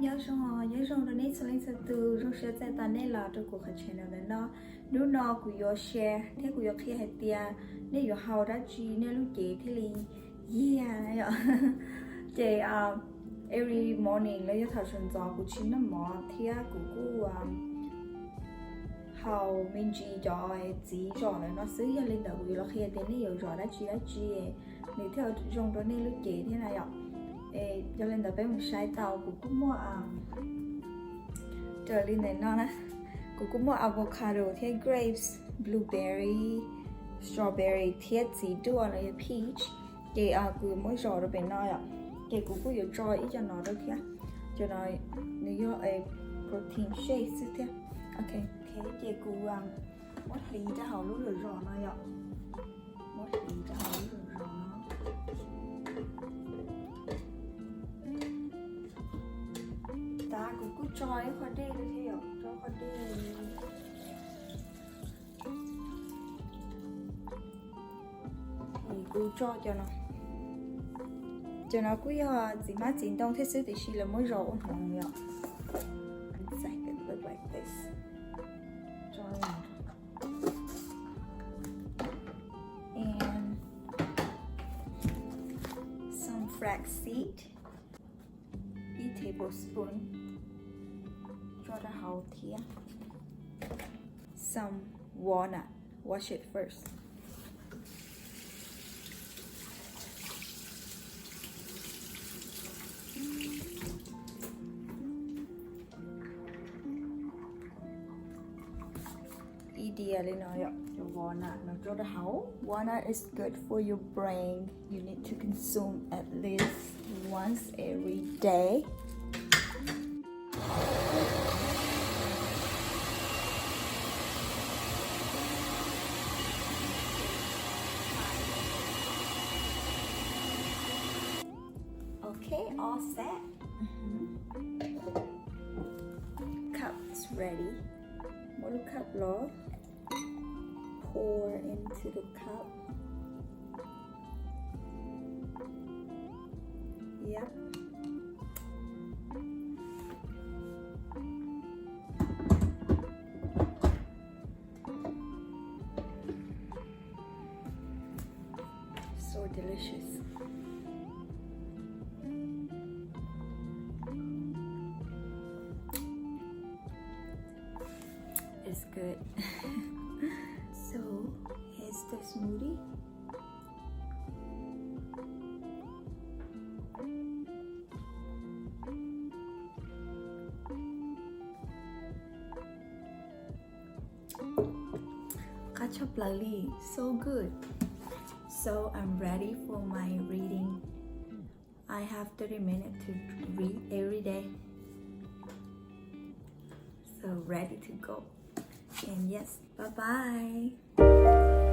Nyob zoo, nyob zoo rau nej txhua leej txhua tus, zoo siab txais tos nej los rau kuv qhov channel ntawm no. Hnub no kuv yuav share thiab kuv yuav qhia hais tias nej yuav haus dab tsi nej lub cev thiaj li yiag yom. Ces every morning los yog thaum sawv ntxov kuv tsis noj mov thiab kuv kuj haus me ntsis cov txiv zom ntawm no xwb, yog li ntawd kuv yuav los qhia tias nej yuav zom dab tsi dab tsi nws thiaj zoo rau nej lub cev thiab na yom. Yog li ntawd peb mus saib tau, kuv kuj muaj raws li ntawm no na, kuv kuj muaj avocado thiab grapes, blueberry, strawberry thiab txiv duaj los yog peach. Ces kuv yuav muab zom rau pem no yom. Ces kuv kuj yuav tso ib co no rau thiab, cov no nws yog protein shake xwb thiab. Ok, ces kuv muab hliv rau hauv lub zom zos no yom. Muab hliv rau hauv lub zom zos no. Tab kuv kuj tso ib qho dej thiab yom, tso qho dej. Kuv tso cov no, cov no kuj yog txiv hmab txiv ntoo thiab xwb tiam sis lawv muab zom ua hmoov yom. And some flax seed, ib tablespoon, tso rau hauv thiab. Some walnut, wash it first. Ib diav li no yom, cov walnut no rau rau hauv. Walnut is good for your brain. You need to consume at least once every day. Okay, all set. Cup is ready. Muab lub cup los pour into the cup. Yep. So delicious. It's good. So, here's the smoothie. Qab tshaj plaws li, so good. So I'm ready for my reading. I have thirty minutes to read every day. So ready to go. And yes, bye bye.